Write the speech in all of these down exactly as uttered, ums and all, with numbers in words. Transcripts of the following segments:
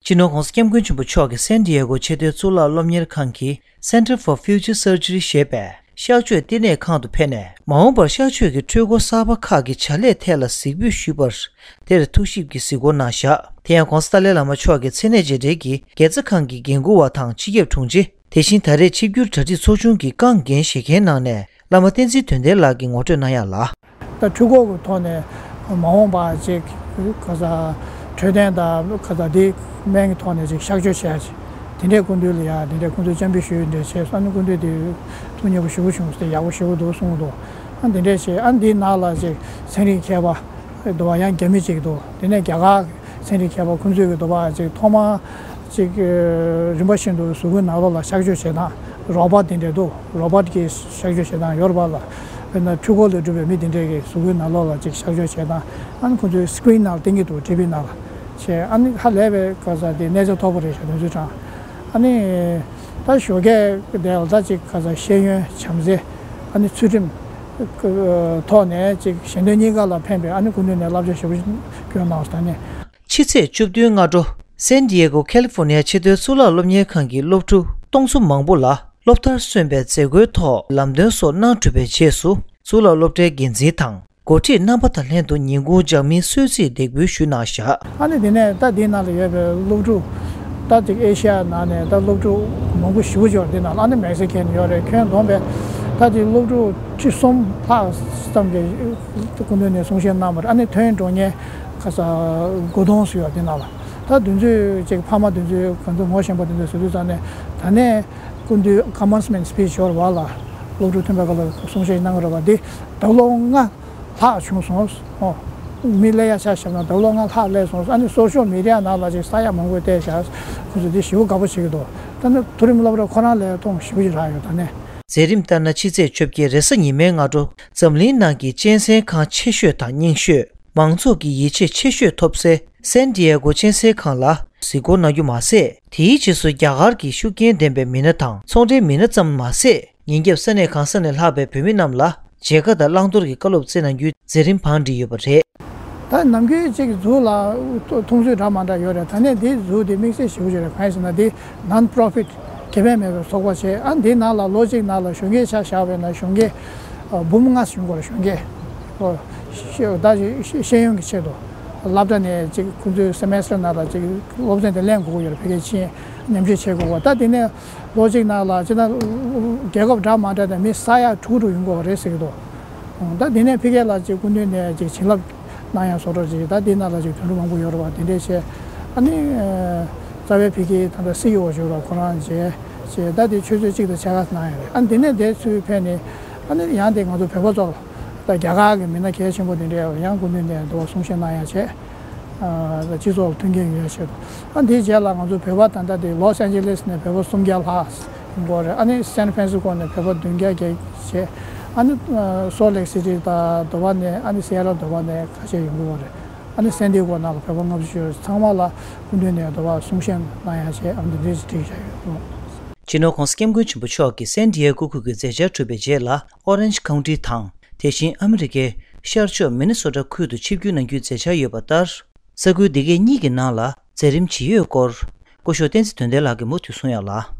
སྤྱི་ནོར་༧གོང་ས་༧སྐྱབས་མགོན་ཆེན་པོ་མཆོག་གིས་སན་ཏི་ཡེ་གོ་ཆེས་དོན་གཙུག་ལག་སློབ་གཉེར་ཁང་གི་Center for Future Surgery ཞེས་པའི་གཤག་བཅོས་བསྟི་གནས་ཁང་དུ་ཕེབས་ནས། མ་འོངས་པར་གཤག་བཅོས་ཀྱི་འཕྲུལ་འཁོར་གསར་པ་ཁག་གི་བྱ་ལས་ཐད་ལ་གཟིགས་འབུལ་ཞུས་པར། དེར་ཐུགས་ཞིབ་ཀྱིས་གཟིགས་སྐོར་གནང་བཞག་དེ་ཡང་༧གོང་ས་ཏཱ་ལའི་བླ་མ་མཆོག་གི་མཚན་གནས་རྗེས་དྲན་གྱིས་དགེ་རྩ་ཁང་གི་འགན་འཁུར་བ་དང་སྤྱི་ཁྱབ་དྲུང་ཆེ། དེ་བཞིན་ད་རེས་ཆིབས་བསྒྱུར་གྲ་སྒྲིག་ཚོགས་ཆུང་གི་རྐང་འགན་བཞེས་མཁན་ནང་ནས་བླ་མ་བསྟན་འཛིན་དོན་ལྡན་ལགས་ཀྱིས་ངོ་སྤྲོད་གནང་ཡག་ལ། ད་འཕྲུལ་འཁོར་གྱི་ཐོག་ནས་མ་འོངས་པ་ཅིག་ག་ས་འཕྲོད་བསྟེན་དང་ག་ས་དེ་སྨན་གྱི་ཐོག་ནས་ཅིག་གཤག་བཅོས་བྱས་ཅིག་དེ་འདྲའི་སྐུ་མདུན་ལ་ཡ་དེ་འདྲའི་སྐུ་མདུན་བཅར་འབུལ་ཞུས་འདྲ་བྱས་སོང་། ཨ་ནི་སྐུ་མདུན་དེ་ཐུགས་མཉེས་པོ་ཞེ་པོ་བྱུང་སྟེ་ཡག་པོ་ཞེ་པོ་འདུག་གསུངས་འདུག་ཨ་དེ་འདྲས་བྱས་ཨ་འདིའི་ནང་ལ་ཅིག་ཚན་རིག་མཁས་པ་འདུག་བ། ཡང་རྒྱ་མི་ཅིག་འདུག་དེ་ནས་རྒྱ་གར་ཚན་རིག་མཁས་པ་ཁོང་ཚོས་ཀྱི་འདུག་པ་ཅིག་ཐོག་མར་ཅིག་རིམ་པ་བཞིན་དུ་གཟུགས་པོའི་ནང་ལོགས་ལ་གཤག་བཅོས་བྱེད་སྟངས་རོ་བོ་ཊི་དེ་འདྲས་འདུག་རོ་བོ་ཊི་གི་གཤག་བཅོས་བྱེད་སྟངས་ཡོད་རེད་པ་ལ། དཔེར་ན་འཕྲུལ་འཁོར་ལས་གྲུབ་པའི་མི་དེ་འདྲས་ཀྱི་གཟུགས་པོའི་ནང་ལོགས་ལ་ཅིག་གཤག་བཅོས་བྱེད་སྟངས་ཨ་ནི་ཁོང་ཚོའི་སི་ཀི་རིན་ནང་ལ་བསྟན་གྱི་འདུག་ཊི་བི་ནང་ལ་བྱས་ཨ་ནི་ཧ་ལས་པའི་ག་ས་དེ་གནས་ཚད་མཐོ་པོ་རེད་ཤག་དེ་ཚོའི་གྲངས་ཨ་ནི། ད་ཞོགས་ཀས་དེ་ལ་ད་ཅིག་ག་ས་ཤེས་ཡོན་བྱམས་བརྩེ་ཨ་ནི་ཚུལ་ཁྲིམས་ཐོག་ནས་ཅིག་གཞན་དོན་གཉིས་ཀ་ལ་ཕན་པའི་ཨ་ནི་སྐུ་མདུན་ནས་བསླབ་བྱ་ཞེ་པོ་སྐྱོན་གནང་སོང་ད་ནི། ཕྱི་ཚེས་བཅུ་བདུན་སྔ་དྲོ་སན་ཏི་ཡེ་གོ་ཁ་ལི་ཧྥོར་ནི་ཡ་ཆེས་མཐོའི་གཙུག་ལག་སློབ་གཉེར་ཁང་གི་སློབ་ཕྲུག་སྟོང་ཚོ་མང་པོ་ལ་སློབ་མཐར་སོན་པའི་མཛད་སྒོའི་ཐོག་ལམ་སྟོན་སོགས་གནང་གྲུབ་པའི་རྗེས་སུ་གཙུག་ལག་སློབ་གྲྭའི་འགན་འཛིན་དང་། འགོ་ཁྲིད་རྣམ་པ་དང་ལྷན་དུ་ཉིན་གུང་ཇག་མིའི་གསོལ་ཚིགས་འདེགས་འབུལ་ཞུས་གནང་བཞག་ཨ་ནི་དེ་ནས་ད་འདིའི་ནང་ལ་ཡོད་པའི་སློབ་ཕྲུག་ད་ཅིག་ཨེ་ཤི་ཡ་ནང་ནས་ད་སློབ་ཕྲུག་མང་པོ་ཞེ་པོ་ཅིག་ཡོད་འདི་ནང་ལ་ཨ་ནི་མེག་སི་ཀན་ཡོད་རེད། ཁྱོན་བསྡོམས་པས་ད་ཅིག་སློབ་ཕྲུག་ཁྲི་གསུམ་ལྷག་ཙམ་གྱི་སྐུ་མདུན་ནས་གསུང་བཤད་གནང་བ་རེད། ཨ་ནི་ཐོན་འགྲོ་མཁན་ག་ས་དགུ་སྟོང་ཙམ་ཡོད་འདི་ནང་ལ་ད་དེ་ཚོས་ཅིག་ཕ་མ་དེ་ཚོས་ག་ཚོད་ངོ་ཤེས་པ་དེ་ཚོས་ཟེར་དུས་ཙང་ནས་ད་ནས་སྐུ་མདུན་ཀོ་མེན་སི་མེན་ཊི་སི་པིཆ་ཞོར་བ་ལ་སློབ་ཕྲུག་ཐོན་པའི་སྐབས་ལ་གསུང་བཤད་གནང་གི་རེད་བ། འདི་ཟླ་ལོ་ལྔ་ལྷག་བྱུང་སོང་། ཨོ། མི་སླེབས་ཡ་ཆ་བཞག་ན་ཟླ་ལོ་ལྔ་ལྷག་སླེབས་སོང་། ཨ་ནི་སོ་ཤལ་མི་ཌི་ཡ་ནང་ལ་ཅིག་ས་ཡ་མང་པོ་བལྟས་བཞག་ཁོ་ཚོ་འདི་ཞེ་པོ་དགའ་པོ་བྱེད་ཀྱི་འདུག་ད་ནི་མཐོ་རིམ་སློབ་གྲྭ་ཁོ་རང་ལས་མཐོང་ཞེ་པོ་ཅིག་རག་ཡོད་ད་ནས། མཛད་རིམ་ལྟར་ན་ཕྱི་ཚེས་བཅོ་བརྒྱད་རེས་གཟའ་ཉི་མའི་སྔ་དྲོ་འཛམ་གླིང་ནང་གི་གཅན་གཟན་ཁང་ཆེ་ཤོས་དང་རྙིང་ཤོས། མང་ཚོགས་ཀྱི་ཡིད་ཆེས་ཆེ་ཤོས་ཐོབ་སའི་སན་ཏི་ཡེ་གོ་གཅན་གཟན་ཁང་ལ་གཟིགས་སྐོར་གནང་རྒྱུ་མ་ཟད། དེའི་རྗེས་སུ་རྒྱ་གར་གྱི་ཤུགས་རྐྱེན་ལྡན་པའི་མི་སྣ་དང་ཚོང་འབྲེལ་མི་སྣ་ཙམ་མ་ཟད། ཉིན་རྒྱབ་ས་གནས་གང་ས་ནས་ལྷག་པའི་བོད་མི་རྣམས་ལ་མཇལ་ཁ་དང་བླང་དོར་གྱི་བཀའ་སློབ་སྩལ་གནང་རྒྱུའི་མཛད་རིམ་བང་བསྒྲིགས་ཡོད་པ་རེད། ད་ནམ་རྒྱུན་གཅིག་གཟུགས་ལ་མཐོང་ཚུལ་འདྲ་མ་འདྲ་ཡོད་རེད། ད་ནས་འདི་གཟུགས་འདི་དམིགས་བསལ་ཞེ་པོ་ཅིག་རེད། གང་ཡིན་ཟེར་ན་འདི་ནན་པོ་རོ་ཕིཊ་དགེ་ཕན་མེད་པའི་ཚོགས་པ་བྱས། ཨ་འདི་ནང་ལ་ལོ་གཅིག་ནང་ལ་གཞོན་སྐྱེས་ཆ་བཞག་པས་ན་གཞོན་སྐྱེས་འབུམ་ལྔ་ཞིག་ཡོང་གི་རེད། གཞོན་སྐྱེས་ཤེས་ད་ཤེས་ཡོན་གྱི་ཆེད་དུ་སློབ་གྲྭ་ནས་ཅིག་ཁོང་ཚོའི་སེ་མེ་སི་ཊར་ནང་ལ་ཅིག་སློབ་ཚན་དེ་ལེན་དགོས་ཀྱི་ཡོད་རེད། ཕ་གིར་ཕྱིན་མཉམ་ཞུགས་བྱེད་དགོས་པ། ད་དེ་ནས་ལོ་གཅིག་ནང་ལ་ཅིག་ན་རྒྱལ་ཁབ་འདྲ་མ་འདྲ་དང་མི་ས་ཡ་དྲུག་དྲུག་ཡོང་དགོས་པ་རེད་ཟེར་གྱི་འདུག་ད་དེ་ནས་ཕ་གི་ལ་ཅིག་སྐུ་མདུན་ནས་ཅིག་བྱིན་རླབས་གནང་ཡ་བཟོ་འདྲ་ཅིག་ད་དེ་ནང་ལ་ཅིག་དོན་གྲུབ་མང་པོ་ཡོད་རེད་པ། དེ་འདྲས་བྱས་ཨ་ནི་རྩ་བའི་ཕ་གི་ད་ལྟ་སྲིད་སྐྱོང་བ་ཞིག་ལ་ཁོ་རང་མཇལ་བྱས་ད་དེ་ཆུ་ཚོད་གཅིག་དང་ཕྱེད་ཀ་གནང་ཡ་རེད། ཨ་ནི་དེ་ནས་དེ་ཚུར་ཕེབས་ནས་ཨ་ནི་ཡང་དེ་ང་ཚོ་བོད་པ་ཚོ་ལ། ད་རྒྱ་གར་གྱི་མི་སྣ་གལ་ཆེན་པོ་དེ་འདྲས་ཡང་སྐུ་མདུན་ནས་འདུ་བ་གསུང་བཤད་གནང་ཡ་བྱས། ཨ་སྤྱི་ཚོགས་ལ་མཐུན་རྐྱེན་ཡོང་ཡ་ཆེད་དུ། ཨ་འདིའི་རྗེས་ལ་ང་ཚོ་བོད་པ་ད་ལྟ་དེ་ལོས་ཨན་ཇེ་ལིས་ནས་བོད་པ་སུམ་བརྒྱ་ལྷག་ཡོང་གི་རེད། ཨ་ནི་སན་ཧྥ་རན་སི་ཀོ་ནས་བོད་པ་བདུན་བརྒྱ་བརྒལ་བྱས། ཨ་ནི་སོལ་ལེག་སི་ཊི་དང་དེ་པ་ནས་ཨ་ནི་སི་ཡ་ཊལ་དེ་པ་ནས་ཁ་ཤས་ཡོང་གི་ཡོད་རེད། ཨ་ནི་སན་ཏི་ཡེ་གོ་ནང་ལ་བོད་པ་ལྔ་བཅུ་ཡོད་རེད། ཚང་མ་ལ་སྐུ་མདུན་ནས་དེ་པ་གསུང་བཤད་གནང་ཡ་བྱས། ཨ་ནི་འདི་འདྲས་ཅིག་བྲིས་བཞག་ཡོད། སྤྱི་ནོར་༧གོང་ས་༧སྐྱབས་མགོན་ཆེན་པོ་མཆོག་གིས་སན་ཏི་ཡེ་གོ་ཁུལ་གྱི་མཛད་འཆར་གྲུབ་པའི་རྗེས་ལ་ཨོ་རེན་ཇི་ཁའུན་ཊི་དང་། དེ་བཞིན་ཨ་མི་རི་ཀའི་ཤར་ཕྱོགས་མི་ནི་སོ་ཊ་ཁུལ་དུ་ཆིབས་བསྒྱུར་གནང་རྒྱུའི་མཛད་འཆར་ཡོད་པ་ལྟར། ས་ཁུལ་འདི་གའི་གཉིས་ཀྱི་ནང་ལ་མཛད་རིམ་ཇི་ཡོད་སྐོར། སྐུ་ཞབས་བསྟན་འཛིན་དོན་ལྡན་ལགས་ཀྱིས་མུ་མཐུད་གསུངས་ཡག་ལ།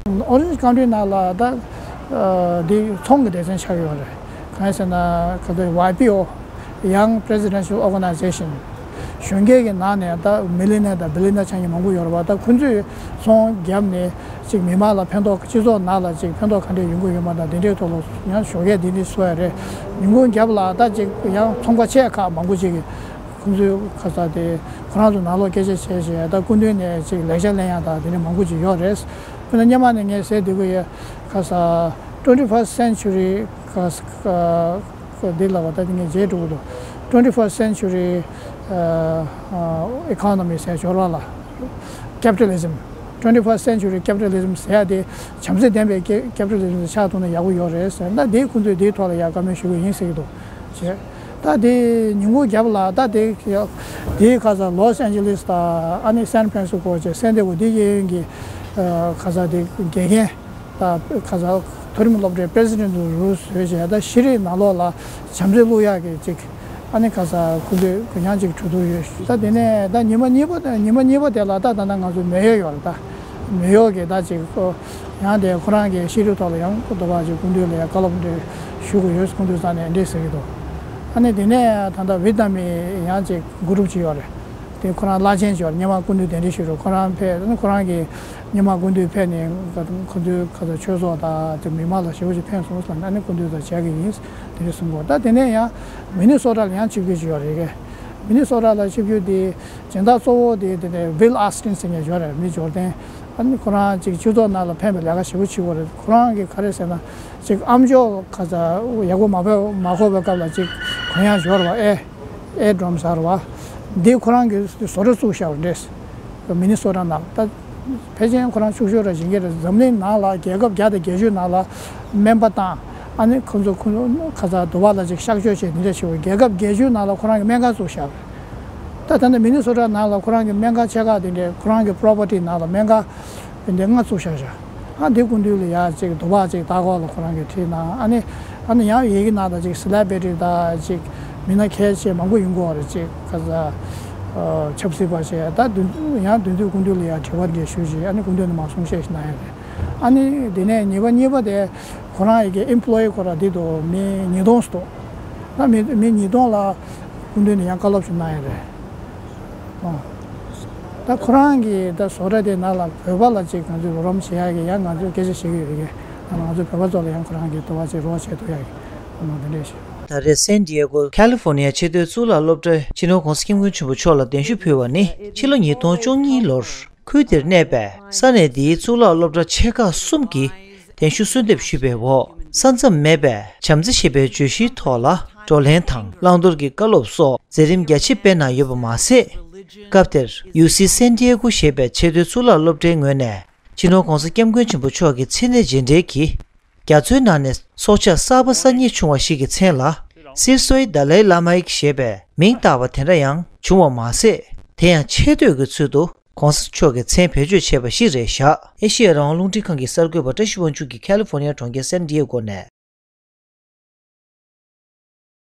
ཨོ་རེན་ཇི་ཁའུན་ཊི་ནང་ལ་ད་འདི་ཚོང་གི་སྡེ་ཚན་ཆགས་ཡོད་རེད། གང་ཡིན་ཟེར་ན་ག་ཚོད་ཝའི་པི་ཨོ། Young Presidential Organization། གཞོན་སྐྱེས་ཀྱི་ནང་ནས་ད་མི་ལི་ནེ་དང་བི་ལི་ནེ་ཆགས་མཁན་མང་པོ་ཡོད་རེད་པ། ད་ཁོ་ཚོས་ཚོང་བརྒྱབ་ནས་ཅིག་མི་མང་ལ་ཕན་ཐོགས། སྤྱི་ཚོགས་ནང་ལ་ཅིག་ཕན་ཐོགས་ག་འདྲས་ཡོང་གི་ཡོད་མ་དང་དེ་འདྲའི་ཐོག་ལ་ཡང་ཞོགས་ཀས་འདི་འདྲ་གསུང་ཡ་རེད། ཉིན་གུང་རྒྱབ་ལ་ད་ཅིག་ཡང་ཚོང་པ་ཆེ་ཁག་མང་པོ་ཅིག་གིས་ཁོང་ཚོའི་ཁ་ས་དེ་ཁོ་རང་ཚོ་ནང་ལོགས་སྐད་ཆ་བྱས་བྱས་ད་སྐུ་མདུན་ནས་ཅིག་ལེགས་ཆ་ལེན་ཡ་དང་དེ་འདྲ་མང་པོ་ཅིག་ཡོད་རེད། དཔེར་ན་སྔོན་མ་ནས་ངས་ཟེར་བསྡད་ཀྱི་ཡོད། ཁ་ས་Twenty First Century ཁ་ས་འདི་ལ་བ་ད་དེ་ངས་བརྗེད་འགྲོ་གི་འདུག Twenty First Century Economy ཟེར་ཞོར་བ་ལ་Capitalism། Twenty First Century Capitalism ཟེར་ཡ་དེ་བྱམས་བརྩེ་ལྡན་པའི་ཀེ་Capitalism ཆགས་ཐུབ་ན་ཡག་པོ་ཡོད་རེད་ཟེར། ད་དེ་ཁོང་ཚོས་དེའི་ཐོག་ལ་ཡ་བཀའ་མོལ་ཞུ་གི་ཡིན་ཟེར་གྱི་འདུག་ཅེས། ད་དེ་ཉིན་གུང་རྒྱབ་ལ་ད་དེ་དེའི་ཁ་ས་ལོས་ཨན་ཇེ་ལིས་དང་ཨ་ནི་སན་ཕ་རན་སི་ཀོ་བཅས་སན་ཏི་ཡེ་གོ་དེ་གཡས་གཡོན་གྱི་ཁ་ས་དེ་དགེ་རྒན་དང་ཁ་ས་མཐོ་རིམ་སློབ་གྲྭའི་པི་རེ་སི་ཌེན་ཊི་རུ་བཟོས་བྱས་ད་ཤེས་རིག་ནང་ལོགས་ལ་བྱམས་བརྩེ་བླུག་ཡག་གི་ཅིག་ ཨ་ནི་ཁ་ས་སྐུ་མདུན་གྱི་ཡང་ཅིག་གྲོས་བསྡུར་ཡོད། ད་དེ་ནས་ད་ཉི་མ་གཉིས་པ་ཉི་མ་གཉིས་པ་དེ་ལ་ད་ད་ལྟ་ང་ཚོ་མེ་ཡོ་ཡོད་རེད། ད་མེ་ཡོ་གི་ད་ཅིག་ཁོ་ཡང་དེ་ཁོ་རང་གི་ཤེས་རིག་ཐོག་ལ་ཡང་ཁོ་འདུག་པ་ཅིག་སྐུ་མདུན་ལ་ཡང་བཀའ་སློབ་འདྲ་ཞུ་དགོས་ཡོད། སྐུ་མདུན་རྩ་ནས་འདྲ་ཟེར་གྱི་འདུག་ཨ་ནི་དེ་ནས་ད་ལྟ་ཝི་ཏི་ནམ་མི་ཡང་ཅིག་གུ་རུབ་ཅིག་ཡོད་རེད། དེ་ཁོ་རང་བླ་ཆེན་ཅིག་ཡོད་རེད། སྔོན་མ་སྐུ་མདུན་གདན་འདྲེན་ཞུས་རེད། ཁོ་རང་ཕེབས། ཨ་ནི་ཁོ་རང་གི་སྔོན་མ་སྐུ་མདུན་ཕེབས་ནས་ཁོ་ཚོའི་ཁ་ཚ་ཆོས་ཚོགས་དང་དེ་མི་མང་ལ་ཞེ་པོ་ཅིག་ཕན་སོང་ཟེར་ནས། ཨ་ནི་སྐུ་མདུན་དང་མཇལ་གྱི་ཡིན་དེ་འདྲ་གསུང་གི་འདུག་ད་དེ་ནས་ཡང་མི་ནི་སོ་ཊ་ལ་ཡང་ཆིབས་བསྒྱུར་ཅིག་ཡོད་རེད་གི། མི་ནི་སོ་ཊ་ལ་ཆིབས་བསྒྱུར་དེ་སྦྱིན་བདག་གཙོ་བོ་དེ་དེ་ནས་ཝིལ་ཨོ་སི་ཊིན་ཟེར་མཁན་ཡོད་རེད། མི་འབྱོར་ལྡན། ཨ་ནི་ཁོ་རང་ཅིག་སྤྱི་ཚོགས་ནང་ལ་ཕན་པའི་ལས་ཀ་ཞེ་པོ་བྱེད་ཀྱི་ཡོད་རེད། ཁོ་རང་གིས་ག་རེ་ཟེར་ན། ཅིག་ཨ་མཆོག་ཁ་ཚ་ཡག་པོ་མ་ཕེབས་མ་ཁོག་པའི་སྐབས་ལ་ཅིག་གོན་ཡག་འབྱོར་བ་ཨེ་ཨེ་ཌོམ་ཟེར་བ་འདི་ཁོ་རང་གིས་བཟོ་གྲྭ་བཙུགས་བཞག་པ་རེད། མི་ནི་སོ་ཊ་ནང་ད་ཕལ་ཆེར་ཁོ་རང་ཕྱུག་ཤོས་ར་ཡིན་གྱི་རེད། འཛམ་གླིང་ནང་ལ་རྒྱལ་ཁབ་བརྒྱ་དང་བརྒྱད་ཅུ་ནང་ལ་སྨན་པ་དང་ཨ་ནི་ཁོ་ཚོ་ཁོ་ཁ་ཚ་དུ་བ་ལ་ཅིག་གཤག་བཅོས་བྱས་འདི་འདྲ་བྱེད་པ་རྒྱལ་ཁབ་བརྒྱད་ཅུ་ནང་ལ་ཁོ་རང་གི་སྨན་ཁང་བཙུགས་བཞག་པ་རེད། ད་ད་ནི་མི་ནི་སོ་ཊ་ནང་ལ་ཁོ་རང་གི་སྨན་ཁང་ཆེ་ཁག་དེ་འདྲའི་ཁོ་རང་གི་པོ་རོ་པར་ཊི་ནང་ལ་སྨན་ཁང་དེ་འདྲའི་ལྔ་བཙུགས་བཞག་བཞག་ཨ་འདི་སྐུ་མདུན་ལ་ཡ་ཅིག་དུ་བ་ཅིག་ལྟ་སྐོར་ལ་ཁོ་རང་གིས་ཁྲིད་གནང་། ཨ་ནི་ཨ་ནི་ཡང་ཡི་གེ་ནང་ལ་ཅིག་སེ་ལེ་བྷི་རི་ཊི་དང་ཅིག་མི་སྣ་གལ་ཆེ་མང་པོ་ཡོང་གི་ཡོད་རེད། ཅིག་ཁ་ཚ་ཆབ་སྲིད་པ་བྱས་ད་དུས་ཡང་དུས་དུས་སྐུ་མདུན་ལ་ཡ་དྲི་བ་འདྲ་ཞུས་ཤིག་ཨ་ནི་སྐུ་མདུན་ནས་མར་གསུང་བཤད་ཞིག་གནང་ཡོད་རེད། ཨ་ནི་དེ་ནས་ཉི་མ་གཉིས་པ་དེ་ཁོ་རང་ཡི་གེ་ཨེམ་པོ་ལོ་ཡི་ཁོ་རང་འདི་འདུག་མི་ཉིས་སྟོང་ཙམ་འདུག་ད་མི་མི་ཉིས་སྟོང་ལ་སྐུ་མདུན་ནས་ཡང་བཀའ་སློབ་ཅིག་གནང་ཡོད་རེད། ཨོ། ད་ཁོ་རང་གིས་ད་བཟོ་གྲྭ་དེ་ནང་ལ་བོད་པ་ལ་ཅིག་ང་ཚོས་རོགས་རམ་བྱེད་ཡག་གི་ཡང་ང་ཚོས་སྐད་ཆ་བཤད་ཀྱི་ཡོད་རེད་གི། ད་ང་ཚོས་བོད་པ་ཚོ་ལ་ཡང་ཁོ་རང་གིས་དུ་བ་ཅིག་རོགས་བྱེད་ཐུབ་ཡག་གི་ཨོ་ནང་དེ་འདྲས་ཤིག་ད་རེས་སན་ཌི་ཡེ་གོ་ཁ་ལི་ཧྥོ་ནི་ཡ་ཆེས་མཐོའི་གཙུག་ལག་སློབ་གྲྭའི་སྤྱི་ནོར་༧གོང་ས་༧སྐྱབས་མགོན་ཆེན་པོ་མཆོག་ལ་གདན་ཞུ་ཕུལ་བ་ནི་ཕྱི་ལོ་ཉིས་སྟོང་བཅུ་གཉིས་ལོར་ཁུལ་དེར་གནས་པའི་ས་གནས་འདིའི་གཙུག་ལག་སློབ་གྲྭ་ཆེ་ཁག་གསུམ་གྱིས་གདན་ཞུ་གསོལ་འདེབས་ཞུས་པའི་འོག་ས་མཚམས་མེད་པའི་བྱམས་བརྩེ་ཞེས་པའི་བརྗོད་གཞིའི་ཐོག་ལ་བགྲོ་གླེང་དང་བླང་དོར་གྱི་བཀའ་སློབ་སོགས་མཛད་རིམ་རྒྱ་ཆེ་སྤེལ་གནང་ཡོད་པ་མ་ཟད། སྐབས་དེར་ཡུ་སི་སན་ཏི་ཡེ་གོ་ཞེས་པའི་ཆེས་མཐོའི་གཙུག་ལག་སློབ་གྲྭའི་ངོས་ནས་སྤྱི་ནོར་༧གོང་ས་༧སྐྱབས་མགོན་ཆེན་པོ་མཆོག་གི་མཚན་གནས་རྗེས་འབྲེལ་གྱིས་རྒྱ་མཚོའི་ནང་ནས་སྲོག་ཆགས་གསར་པ་གསར་རྙེད་བྱུང་བ་ཞིག་གི་མཚན་ལ་སིར་སོའི་ཌ་ལའི་བླ་མ་ཡིག་ཞེས་པའི་མིང་བཏགས་པ་དེ་འདྲ་ཡང་བྱུང་བ་མ་ཟད། དེ་ཡང་ཆེ་བསྟོད་ཀྱི་ཚུལ་དུ་༧གོང་ས་མཆོག་གི་མཚན་བེད་སྤྱོད་བྱས་པ་ཞིག་རེད་བཞག་ཨེ་ཤེ་ཡ་རང་དབང་རླུང་འཕྲིན་ཁང་གི་གསར་འགོད་པ་བཀྲ་ཤིས་དབང་ཕྱུག་གིས་ཁ་ལི་ཧྥོ་ནི་ཡ་གྲོང་ཁྱེར་སན་ཏི་ཡེ་གོ་ནས་